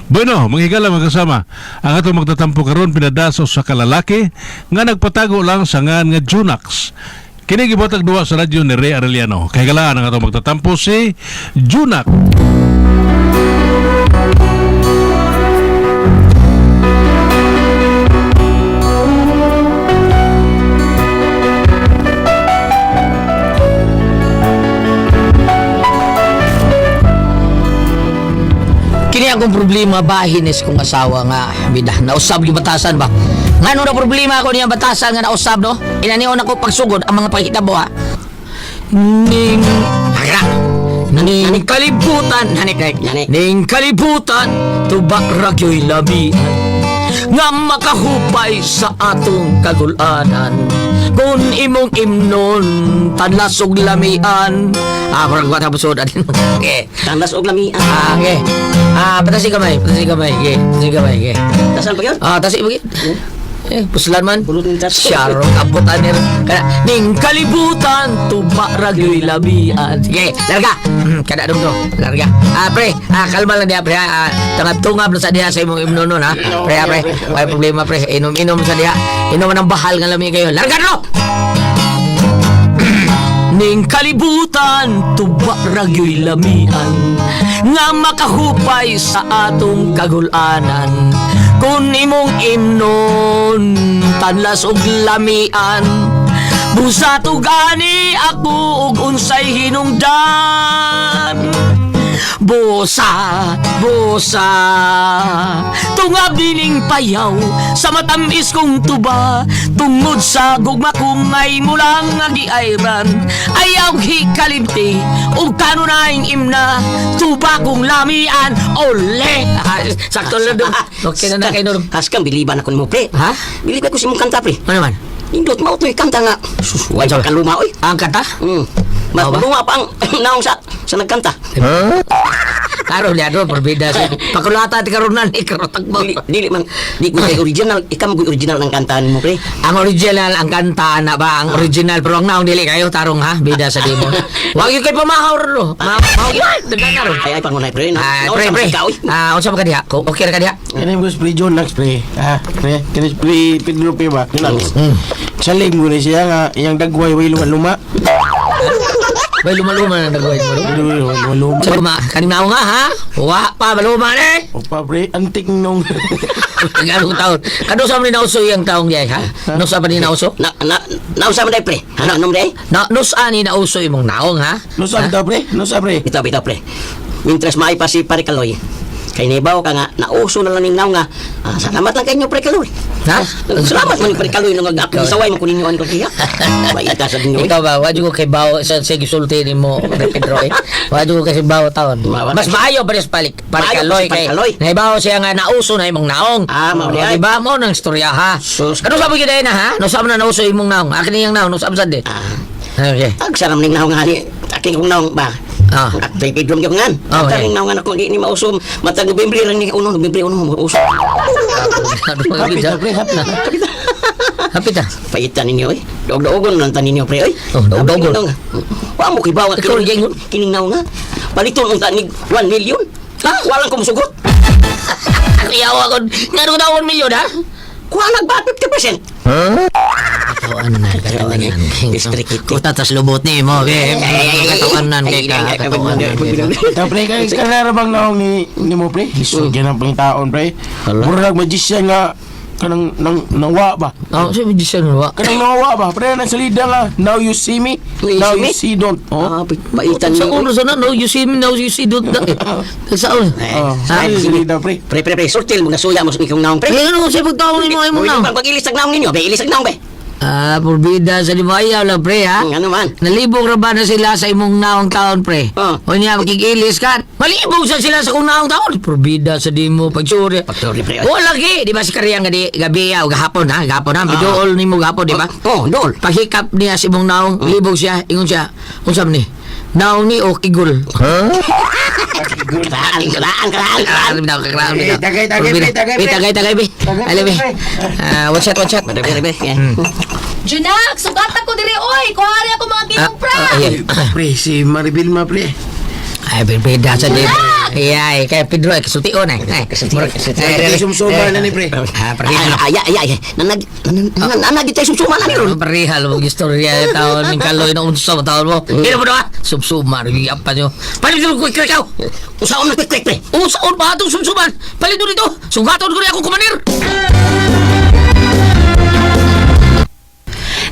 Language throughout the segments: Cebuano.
Bueno, mga higala mga kasama, ang atong magtatampo karon pinadaso sa kalalaki nga nagpatago lang sa ngan nga Junax. Kini gibuhatag duwa sa radyo ni Ray Arellano. Kahigalaan ang atong magtatampo si Junax. Kini akong problema bahin is kong asawa nga bida nausab yung batasan ba. Ngano na problema ako niya batasan nga nausab no? Inanion ako pagsugod ang mga pahitabo ha. Ning Hara. Ning kalibutan hanik hanik. Hanik. Ning kalibutan tubak ragyo'y labian nga makahupay sa atong kagulanan kung imong imnon tanlas og lamian ah parang kwata pusod adin okay. Tandas og lamian. Ah, okay. Ah, patasi kamay, patasi kamay. Okay, patasi kamay. Okay. Tasan pa yun? Ah, tasi bagit. Eh, puslan man. Pulot ng tas. Syaro, kabutan ni Kana, ning kalibutan, tuba ragyo'y labian. Sige, larga. Kada dum to. Larga. Ah, pre, ah, kalma lang diha, pre. Ah, tungab-tungab na sa diha sa imong imnonon, ha. Pre, ah, pre. May problema, pre. Inom-inom sa diha. Inom ng bahal nga lami kayo. Larga no! Ning kalibutan, tuba ragyo'y lamian nga makahupay sa atong kagulanan. Kung imong imnon, tanlas og lamian. Busa tugani ako og unsay hinungdan. Busa, busa, tungab dining payaw sa matamis kong tuba. Tungod sa gugma kong ay mulang agiayran. Ayaw hikalimti, ug kanunaing imna, tuba kong lamian, ole. Ah, sakto lang doon. Okay na na kayo doon. Haskang biliban ako nimo pre. Ha? Biliban ko sa imong kanta pre. Ano man? Indot mao to'y kanta nga. Sus, way Ano sabi? kaluma oy. Ang kanta? Mas Mao ba? luma pa ang naong sa sa nagkanta. Karon niya doon, porbida. Pakulata ti karon na ni karotag mo. Dili dili man di ko kay original, ikaw mo original ng kanta nimo pre. Ang original, ang kanta na ba? Ang original, pero ang naong dili kayo, tarong ha? Bida sa dimo. Wag yung kay pamahaw ro. Mahaw yun! Daghan na ro. Ay ay pangunay pre. Na, Ah, naon pre, sa pre. musika, oy. Ah, unsa ba ka diha? Okay ra ka diha? Kani mo pre Jonax pre. Ah, pre, kani pre Pedro pre ba? Jonax. Salim ko ni siya nga iyang dagway way luma-luma. Bay luma-luma na nagawin mo. ro. Luma-luma. Sa luma, kaning naong nga ha? Wa pa maluma ni. Opa pre, antik nung Anong taon? Kano sa man ni nauso iyang taong diay ha? Nusa pa ni nauso? Na na nausa man day pre. Ano nom day? Na nusa ni nauso imong naong ha? Nusa daw pre, nusa pre. Bitaw bitaw pre. Mintres maay pa si pare Kaloy. Kay nibaw ka nga nauso na lang ning naong nga. Ah, salamat lang kayo pre Kaloy. Ha? Salamat man pre Kaloy nung nagkasaway mo kuninyo ko kiya. Baita sa ninyo. Ikaw ba, wadyo ko kay Bao sa sige sulti ni mo Pre Pedro eh. Wadyo ko kasi Bao taon. Mas maayo pa rin palik Maayo Kaloy pa si kay. Kaloy. Naibaw siya nga nauso na imong naong. Ah, mao di Oh, ay. Di ba mo nang istorya ha? Sus. Ano sabi gyud na ha? No sabi na nauso imong naong. Akin niyang naong, no sabi sad eh. Ah. Okay. Ag saram ning naong nga ni aking kong naong ba. Ah. At kay Pedro gyud ngan. Oh, At okay. ning naong nga ako di ni mausom matag Nobyembre lang ni uno Nobyembre uno mausom. Hapit na pre, hapit. Hapit ah. Paitan ninyo eh. Dog-dogon lang tan ninyo pre oy. Oh, dog-dogon. Wa mo kibaw nga Ikaw, kining Jengon. kining naong nga. Paliton unta ni 1 million. Ha? Walang kumusugot. Ayaw ako. Ngano daw 1 million ha? Kuha lang ba 50%? Katawan na, katawan na. District ito. Kuta tas lubot ni mo. Okay. Katawan na kay ka. Katawan na. Daw pre, kay kanara bang naong ni ni mo pre? Lisod gyud ang pangitaon pre. Murag magician nga kanang nang nawa ba? Oh, si magician wa. Kanang nawa ba? Pre nang salida nga now you see me, now you me? see don't. Oh. Ah, paitan Sa ninyo. ulo sa na, no, you see me, now you see don't. Sa ulo. Oh, Ha? salida pre. Pre pre pre, sortil mo nasuya mo sa ikong naong pre. Eh, ano sa pagtawag ni mo ay mo Mo na? pag ilis naong ninyo, be ilis naong be. Ah, porbida sa limo ayaw lang, pre, ha? Ano man? Nalibog ra ba na sila sa imong naong taon, pre? Oh. O niya, makikilis ka. Malibog sa sila sa kong naong taon. Porbida sa dimo, pagsuri. Pagsuri, pre. O, lagi. Di ba si Kariyang gadi, gabi, o gahapon, ha? Gahapon, ha? Bidool ni mo gahapon, di ba? Oh, dool. Paghikap niya sa imong naong, libog siya, ingon siya, unsa man ni? Naong ni o kigul. Karaan, karaan, karaan, karaan. Bitaw, karaan, Eh, bitaw. tagay, tagay, Porbida. pre, tagay, Be, pre. tagay, tagay, be. Tagay, Ale, be. pre. Ah, one shot, one shot. Pre, pre, pre. Junak, sugatan ko diri oy. Kuhari ako mga Ah, ginong pra. ah, ayan. Pre, si Maribel ma pre. Ay, berbeda sa di. Junak! Iya, kay Pedro ay kasultion ay. Ay, Ay, sumsuma na ni pre. Ah, parehal. Ay, ay, ay, ay. Nanag, nanag, nanag, tayo sumsuma na ni ron. Parehal mo istorya taon ning Kaloy na unsa ba taon mo. Kino mo na sumsuma rin pa nyo. Palit mo quick ikaw. Usaon na quick quick pre. Unsaon ba atong sumsuman? Palit mo dito. Sugaton ko rin ako kumanir.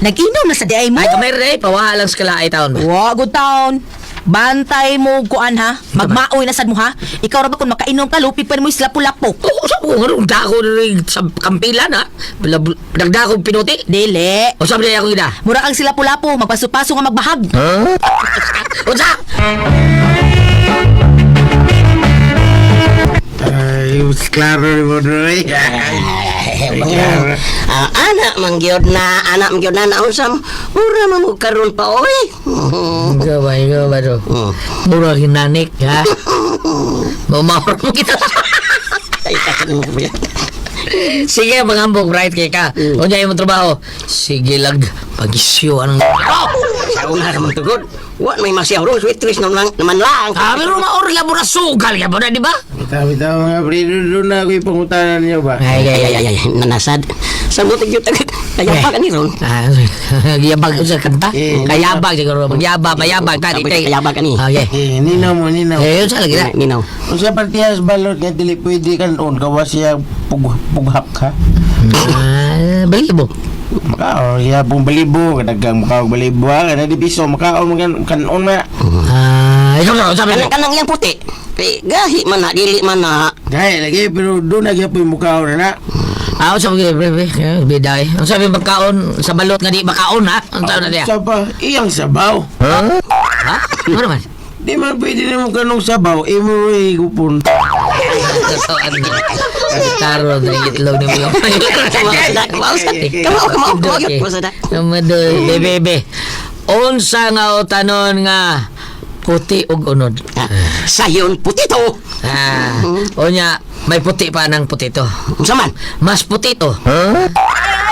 Nag-inom na sa diay mo. Ay, kamay rin eh. Pawalang sa kalaay taon. Wa, good town. Bantay mo kuan ha. Magmaoy na sad mo ha. Ikaw ra ba kung makainom ka lupi pa mo isla lapo. Oo, sa ko nga dako rin sa kampilan ha. Nagdako pinuti. Dili. O sabi niya ako ina. Mura kang sila lapo magpaso-paso nga magbahag. Unsa? Ay, mas klaro ni mo dre. Klaro. Ah, ana mangyod na, ana mangyod na naunsa mo. Mura man mo karon pa oy. Gabay, gabay do. Mura ginanik ha. Mamawar mo kita. Ay, kakan mo ba? Sige, mangambok, right kay ka. Unya imong trabaho. Sige lag, pag-isyo anong... Oh! Sa una ra man tugod. Wa may masyaw ron, sweet twist naman lang, naman lang. Ah, pero maor ya mura sugal ya na, di ba? Bitaw, bitaw mga pre. Doon na ako yung pangutanan niyo ba? Ay, Ay, ay, ay, ay, nanasad. Sa butig yun, kaya pa ka ni ron. Ah, yabag sa kanta. Eh, Kayabag siguro. Magyabag, mayabag. Tadi, Sabi, kayabag ani. Okay. Eh, ninaw mo, ninaw. Eh, yun sa lagi na. Ninaw. Unsa partiyas balot nga dili pwede kanon kawas siya pughak ha. Ah, balibo. Makaon siya pong balibo, kadagang makaon balibo ha, kada di piso makaon man kanon na. Ah, ikaw na, sabi Kanang kanang yang puti. Eh, gahi man na, dili man na. Dahil lagi pero doon na gyapon mukaon na na. Ah, sabi ko, pre, pre, bida eh. Ang sabi magkaon sa balot nga di makaon ha? Ang sabi na niya. Sa pa, iyang sabaw. Ha? Ano naman? Di man pwede nimo kanong sabaw, imo ay gupon. Taro, itlog ni mga. Kamao, kamao, kamao, kamao, Bebe, bebe. Unsa nga utanon nga puti ug unod. Ah, Sayon putito. Ah, unya may puti pa ng putito. Unsa man? Mas putito. Ay,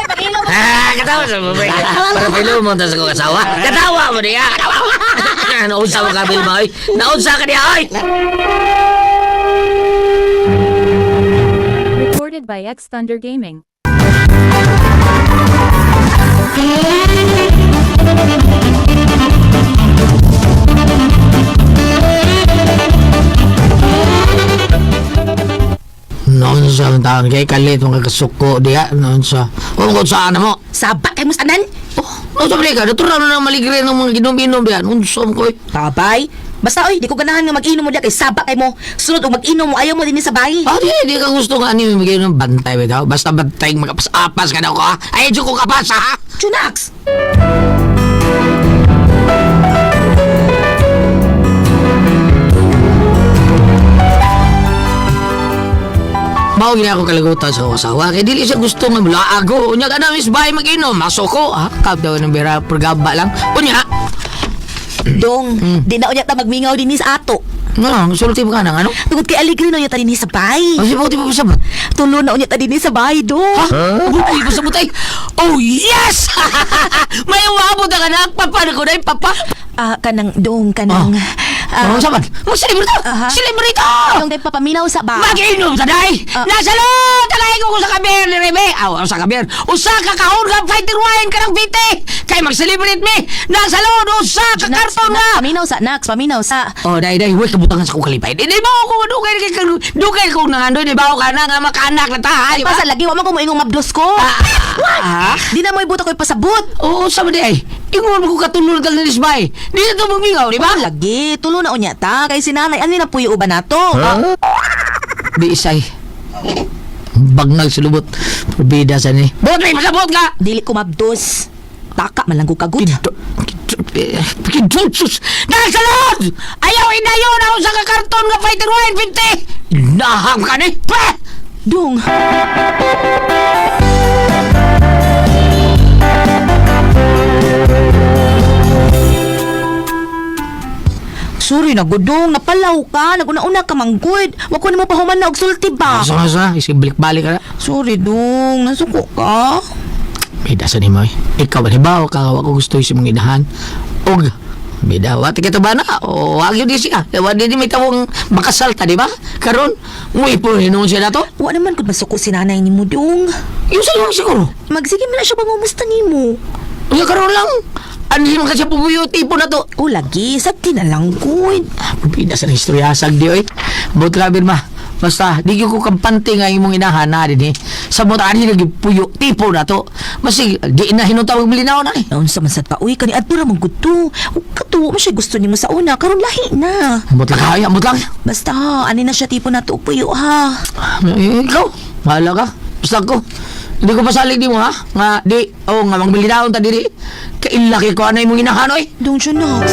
ay, pag-inom. Ah, katawa sa mga. Para pilo mo tas ko kasawa. Katawa mo niya. Katawa. Naunsa mo ka Vilma, oy. Naunsa ka niya, oy. Recorded by X Thunder Gaming. Naunsa ang taon kay kalit mga kasuko diya. Naunsa. Kung kung saan mo. Saba kay mo sa tanan. Oh, naunsa ba ka? Natural na nang maligre ng mga ginom-inom diyan. Unsa mo ko eh. Kabay. Basta oy, di ko ganahan nga mag-inom mo diya kay saba kay mo. Sunod og mag-inom mo ayaw mo dinhi sa bahay. Ah, di ka gusto nga ni magiging ng bantay ba daw? Basta bantay magapas-apas ka daw ko ha? Ay, ko kapas ha? Junax. Mao gina ako kalagutan sa akong asawa. Kay dili siya gusto nga mulaago. Unya ka na, miss bay, mag-inom. Masok ko. Ha? Kap daw ng bira, pergaba lang. Unya, Dong, di na unya ta magmingaw dinhi sa ato. nga, sulti mo ka ng ano? Tungod kay aligre na unya ta dinhi sa bahay. Ang sipaw, di pa pasabot. Tulo na unya ta dinhi sa bahay, dong. Ha? Abot, ay, pasabot ay. Oh, yes! May umabot na ka na. Papa na ko na yung papa. Ah, kanang dong, kanang Ah, ah, oh, saban. Mag-celebrate to! Aha. Celebrate to! Dong, day papaminaw sa ba. Mag-inom sa day! Ah. Nasa loob! Tagay ko sa kaber ni Rebe! Aw, sa kaber! Usa ka kahon ka fighter wine ka ng bite! Kay mag-celebrate me! Nasa loob! Usa ka Nax, karton Nax, na! paminaw sa, Nax, paminaw sa. Oh, day, day, huwag kabutangan sa kong kalipay. Di ba ako dugay kay dugay ko nangandoy, di ba ako kana nga makanak na ta, ha, di ba? Pasa lagi wa man ko moingong mabdos ko. Ah, Di na mo ibuta ko ipasabot. Oo, sa di ay. Ingon mo ko katulog ka ng lisbay. Di na ito magmingaw, di ba? Lagi, tulo na unya ta kay si nanay ani na puyo uban nato. Di isay. Bangag sa lubot. Probida sa ni. Bot, may pasabot ka! Dili ko mabdos. Taka man lang ko kagud. Kidutsus! Nagsalod! Ayaw inayon ako sa kakarton nga fighter wine, 50! Naham ka ni! Pa! Dong. Sorry na gudong, napalaw ka, naguna-una ka manggud. Wa ko nimo pahuman na og sulti ba. Asa nga sa, isibalik-balik ka na. Sorry dong, nasuko ka. May dasa ni mo eh. Ikaw ba, hibaw ka, wa ko gusto sa mong inahan. Og, Bida, wati kita ba na? O, wag yun di siya. Wa di di may tawong makasal ta, di ba? Karon, muipon hinuon siya na to. Wa naman gud masuko si nanay nimo dong. Yung sa yung siguro. Magsige man na siya pangumusta nimo. Unya karon lang. Ano man ka siya pupuyo, tipo na to. O lagi, sabti na lang gud. Pina sa istorya sag di oy. But grabe ma. Basta di gyud ko kampante nga imong inahan na din eh. Sa mo ani lagi puyo tipo na to. Masig di na hinutawag milinaw na eh. Naunsa man sad ka uy kani adto ra man gud to. Ug kato man siya gusto nimo sa una karon lahi na. Ambot lang kaya, ambot lang. Basta ha, ani na siya tipo na to puyo ha. Eh, ikaw, bahala ka. Basta ko. Hindi ko pasalig di mo ha. Nga di, oh nga magbilinaon ta diri. Kailaki ko ana imong inahan oy. Dong Junox.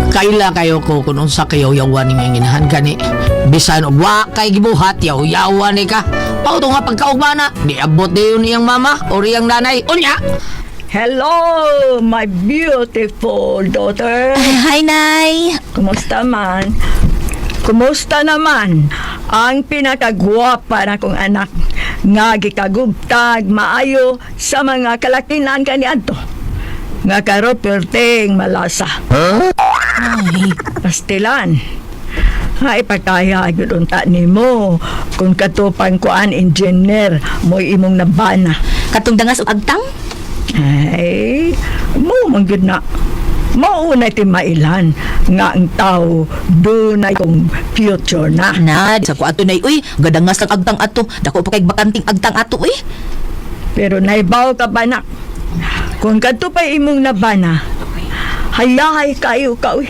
Kaila kayo ko kung unsa kayo yawan ni inahan kani. Bisan og wa kay gibuhat yaw yawan ni ka. Pao to nga pagkaugma na, di abot di yun iyang mama or iyang nanay. Unya. Hello, my beautiful daughter. Hi, Nay. Kumusta man? Kumusta naman ang pinakagwapa na kong anak nga gikagubtag maayo sa mga kalakinan kaniadto. Nga karon perting malasa. Ay, Pastilan. Ay, pagkaya gyud unta nimo kung katupang kuan engineer mo'y imong nabana. katong dangas og agtang? Ay, mo man gyud na. Mauna ti mailan nga ang tao dunay kong future na. Na, sa ko ato nay uy, gadangas lang agtang ato. Dako pa kay bakanting agtang ato uy. Pero naibaw ka ba na? Kung kadto pa imong nabana, hayahay kayo ka uy.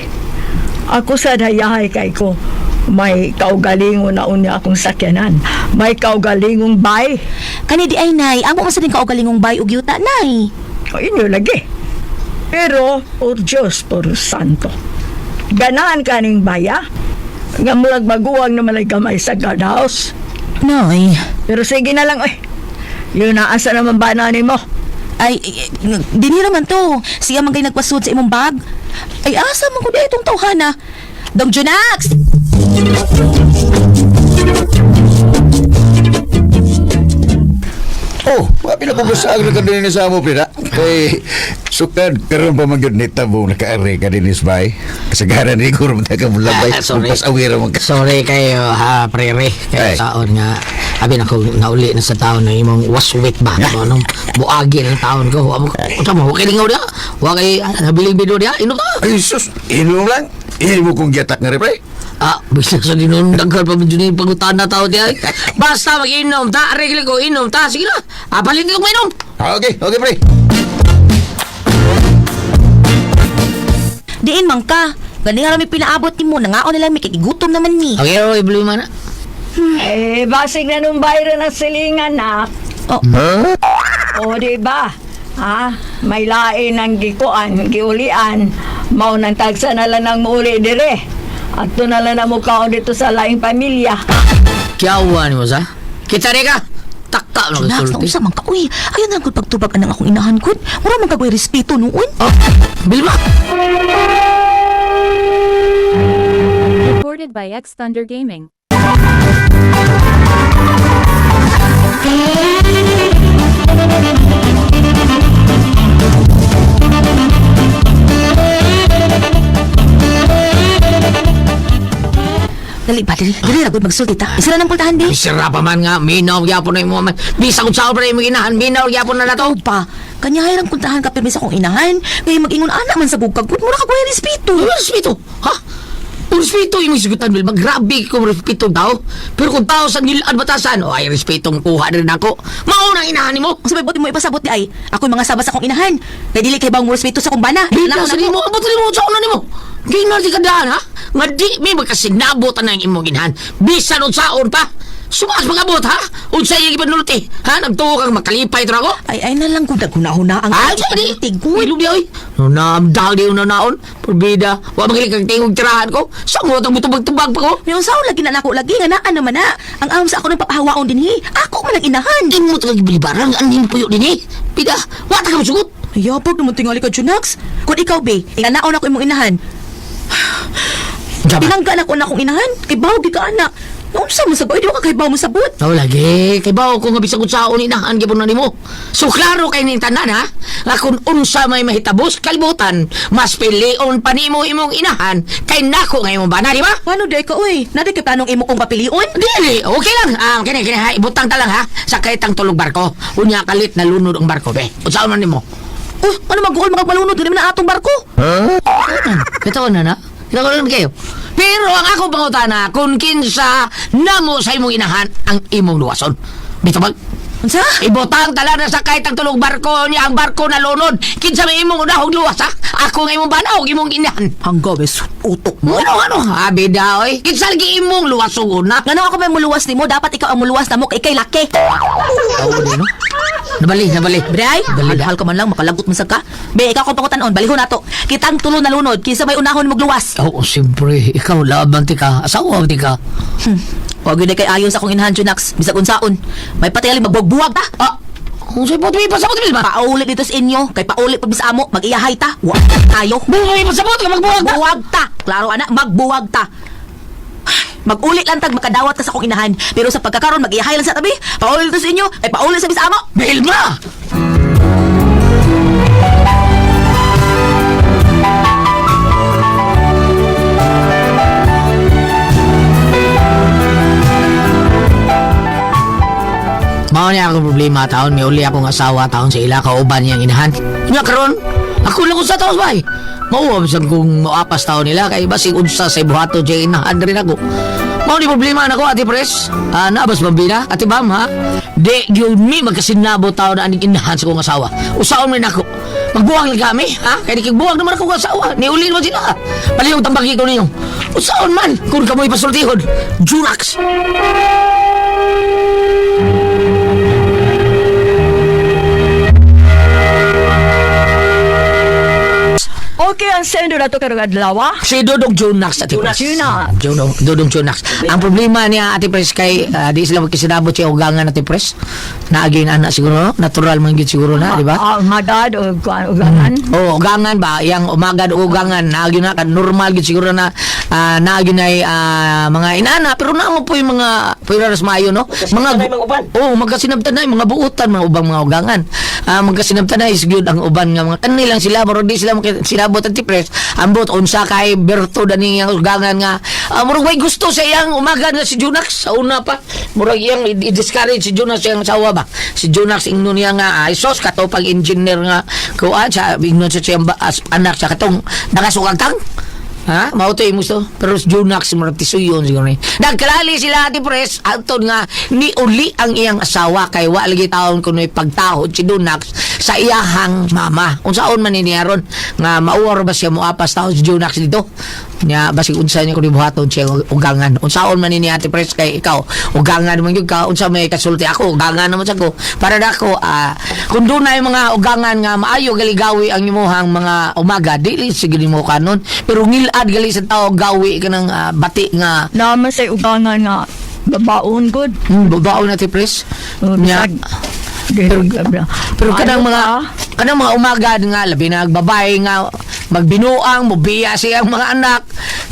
Ako sad hayahay kay ko. May kaugalingon na unya akong sakyanan. May kaugalingong bay. Kani di ay nay, amo man sa din kaugalingong bay og yuta nay. O inyo lagi. Pero, por Diyos, por Santo. Ganahan ka ning baya. Nga murag maguwang na malay gamay sa guardhouse. Nay. Pero sige na lang, oy. Yun na, asa naman ba na mo? Ay, eh, dinhi naman to. Siya man kay nagpasud sa imong bag. Ay, asa man ko di itong tawhana. Dong Junax! Oh, mapila ko sa agro ka din sa amo pila. Kay sukad karon pa man gyud ni tabo nakaari ka din bay. Kasagaran ni guro man ka mulabay. Ah, sorry. Pas awira man ka. Sorry kayo ha, prere. Ay. Kayo taon nga abi na ko nauli na sa taon na imong waswit ba. No, anong buagi ng taon ko. Wa mo unsa mo wa kay lingaw diha. Wa kay nabiling bido diha. Inom ta. Ay sus, inom lang. Imo kong giatak nga repre. Ah, bisa sa dinundagan pa medyo na yung pagutan na tao diha. Basta mag-inom ta, regla ko inom ta. Sige na. Ah, palit ko mainom. Okay, okay pre. Diin man ka. Gani nga mi pinaabot nimo, nangaon nila mi kay gigutom naman ni. Okay, oy, blue man. Eh, basig na nung bayro ng silingan na. Oh. O, di ba? Ha? May lain ang gikuan, giulian. Mao nang tagsa na lang ang muuli dire. At doon na lang ang mukhaon dito sa laing pamilya. Kiyawa ni mo sa. Kita rin ka. Takka mo Junax, sulti. naunsa man ka uy. Ayaw na lang gud pagtubag anang akong inahan gud. Mura man kagoy respeto noon. Oh, Bilma. Recorded by X Thunder Gaming. Dali ba dali. Dali ra gud magsulti ta. Isira nang pultahan di. Sira pa man nga, minaw gyapon na imo man. Bisag unsa pa imong inahan, minaw gyapon na nato. Pa, kanya hayrang kuntahan ka pirmi sa akong inahan. Kay mag-ingon ana man sa gugkag gud, mura ka goy respeto. Ano respeto? Ha? Ang respeto imong sigutan Bilma. Grabe kung respeto tao. Pero kung tao sa nilaan batasan, oh, ay respetong kuha rin ako. Mauna ang inahan nimo. Sa may buti mo ipasabot di ay. Ako'y mga sabas sa akong inahan. Kay dili kay bang mo respeto sa akong bana. Bida Nako, sa nako. nimo, abot nimo sa una nimo. Ginal di kadaan ha? Nga di mi magkasinabot ang imong inahan. Bisan unsaon pa. Sumas magabot ha? Unsa iyang ipanulti? Ha? Nagtuo kang makalipay to ako? Ay ay na lang gud naghuna-huna ang Ah, di. gud. Ilog di oy. No namdal di una naon. Porbida. Wa magilig kang tingog tirahan ko. Sa mo tang butubag-tubag pa ko. May unsaon lagi na nako lagi nga naa naman na. Ang ahom sa ako ng papahawaon dinhi. Ako man ang inahan. Imo talaga bilibarang ang imo puyo dinhi. Bida, wa ta ka mosugot. Yabog naman tingali ka, Junax. Kung ikaw, be, inganaon ako imong inahan. Jaman. Pinangga na ko na akong inahan. Kay bawag ka, anak. Unsa mo sabot? Di ba ka kahibaw mo sabot? Oh, lagi. Kay bawo ko nga bisag unsaon inahan gyud na nimo. So klaro kay ning tanan ha. Nga kung unsa may mahitabos kalibutan, mas pilion pa nimo imong inahan kay nako nga imong bana, di ba? Ano day ka oy? Nadi kay planong imo kong papilion? Dili, okay lang. Ah, kini kini ha, ibutang ta lang ha sa kahitang tulog barko. Unya kalit na lunod ang barko be. Unsaon man nimo? Oh, ano maguol mga malunod gani man na atong barko? Ito na na. Ito na kayo. Pero ang akong pangutana, kung kinsa namo sa imong inahan ang imong luwason. Bito ba? Unsa? Ibutang tala na sa kahit ang tulog barko niya ang barko na lunod. Kinsa may imong unahog luwas ha? Ako nga imong bana og imong inahan. Hanggaw bes utok mo. Ano ano? Abi daw eh. Kinsa lagi imong luwas og una? Ngano ako may muluwas nimo, dapat ikaw ang muluwas namo kay ikay laki. Tao din no? Nabali, nabali. Bray, Bali hal ka man lang makalagot man sad ka. Be, ikaw akong pangutanon, balihon nato. Kitang tulo na lunod, kinsa may unahon magluwas. Oo, siyempre. Ikaw, laban ti ka. Asawa ti ka. Wag yun kay ayon sa akong inahan, Junax. Bisag unsaon. May patingali magbuwag ta. Ah, kung sa'yo po, pasabot ba? Paulit dito sa inyo, kay paulit pa sa amo, mag-iyahay ta. Wa tayo. Buhay pasabot ka, magbuwag ta. Magbuwag ta. Klaro ana, magbuwag ta. Mag-uli lang tag makadawat ka sa akong inahan. Pero sa pagkakaroon, mag-iyahay lang sa tabi. Paulit dito sa inyo, kay paulit sa bisa amo. Bilma! Mao niya akong problema taon, may uli akong asawa taon sa ila kauban niyang inahan. Nya karon, ako lang sa taon bay. Mao bisan kung moapas taon nila kay basig unsa sa buhato jay inahan rin ako. Mao ni problema nako Ate Pres. Ah, nabas bambina, Ate Bam ha. Di gyud mi magkasinabo taon na aning inahan sa kong asawa. Usaon man ako. Magbuwag lang kami, ha? Kaya di buwag naman ako asawa. Niuli naman sila. Palihog tambagi ko ninyo. Usaon man kung kamoy pasultihon. Jurax. Okay ang sendo na to karong adlaw. Ah. Si Dodong Jonax, Ate Pres. Jonax. Dodong, Dodong Jonax. Ang problema niya, Ate Pres, kay di sila magkisinabot siya ugangan, Ate Pres. Naagin anak siguro, no? Natural man gyud siguro na, di ba? Ah, magad o kuan ugangan. Oo, ugangan ba? Yang umagad o ugangan, naagin na, normal gyud siguro na naagin ay mga inana, pero naamo po yung mga pwera maayo, no? Mga mga uban. Oo, magkasinabtan na yung mga buutan, mga ubang mga ugangan. Ah, magkasinabtan na is gyud ang uban nga mga kanilang sila, murag di sila sinabot ang tipres. Ambot unsa kay Berto dani ang ugangan nga murag way gusto sa iyang umaga nga si Junax sa una pa. Murag iyang i-discourage si Junax sa iyang asawa ba. Si Junax ingnon niya nga ay sos kato pag engineer nga kuan sa ingnon sa siyang anak sa katong nakasukag tang. Ha? Mao to imo gusto. Pero si Junax murag tisuyon siguro ni. Nagkalali sila Ate Pres anton nga ni uli ang iyang asawa kay wa lagi taon kunoy pagtahod si Junax sa iyahang mama. Unsaon man ni niya ron nga mauwar ba siya moapas taon si Junax dito? Nya basig unsa niya kuno buhaton siya ugangan. Unsaon man ni niya Ate Pres kay ikaw ugangan man gyud ka unsa may kasulti ako ugangan naman sa ko para nako kung dunay mga ugangan nga maayo galigawi ang imuhang mga umaga dili sige nimo kanon pero ngilad gali sa tao gawi ka ng bati nga Naman sa ugangan nga babaon good. babaon na Ate Pres. Oh, Nya, bisag. Pero, pero kanang mga umaga nga labi na babae nga magbinuang mobiya siyang mga anak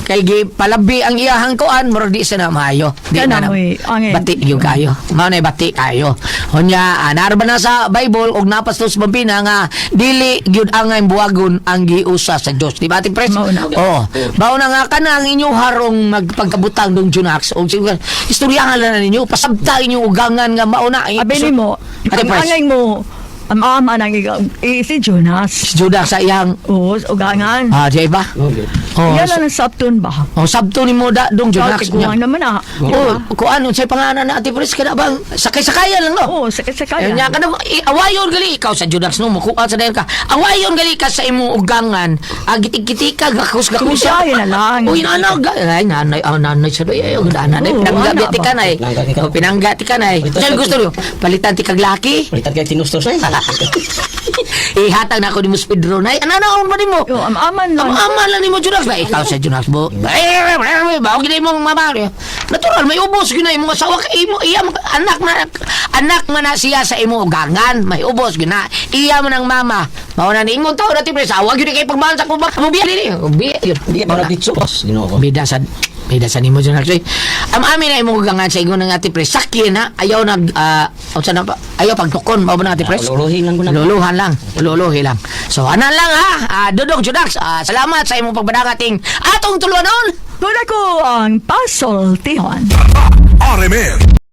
kay gi palabi ang iyahang kuan murag di sa na maayo di na Kanang, na oy, angin. bati yung kayo mao na bati kayo unya narba na sa Bible og napastos bambina nga dili gyud angay buwagon ang giusa sa Dios, di ba Ate Pres? Mao na. Oh, mao na nga kana ang inyong harong magpagkabutang dong Junax og siguro istoryahan lang na ninyo pasabta inyong ugangan nga mao na Abi nimo, Ate ang Pres. angay mo, ang ama nang ikaw, si Jonas. Si Judas sa iyang Oo, sa ugangan. di ba? Oh, Yan lang ang sabton ba? oh, sabto ni mo da dong Ikaw, Junax tiguan naman ah. Oh, kuan unsay pangalan na Ate Pres kana bang sakay-sakayan lang no? Oo, sakay-sakayan. Nya kana awayon gali ikaw sa Judax no mukuan sa dayon ka. Awayon gali ka sa imong ugangan. Agitik-gitik ka gakus gakus. Kusayan na lang. Uy nanay ay nanay ah, nanay sa day ay nanay Oo, pinangga ana ti ba? ka nay. Pinangga ti ka. Oh, pinangga ti ka nay. Ito, Saan ito. gusto niyo? Palitan ti kag laki. Palitan kay tinustos na. Ihatag na ako ni Mus Pedro nay. Ano na ba nimo? Oo, ang aman lang. Ang ama lang nimo Junax ba? Ikaw sa Junax mo. Eh, bao gid imong mama. Natural may ubos gyud na imong asawa kay imo iya anak man na siya sa imong ugangan, may ubos gyud na. Iya man ang mama. Mao na ni imong tao dati pre asawa gyud kay pagmahal sa kubak. Mo biya dili. Biya yun. Hindi ka Mao na. para ditso. Ginoo ko. Bida sad. Pida sa nimo Junax. Eh. Am amin na imong gangan sa ingon ng ate pre. Sakyan na ayaw nag unsa na pa? Ayaw pagtukon mao ba na ate pre? Ululuhin lang ko na. Luluhan lang. Luluhi lang. So ana lang ha. Dudong Junax, salamat sa imong pagbadangating atong tuluanon. Tula ko ang pasoltihon. RMN.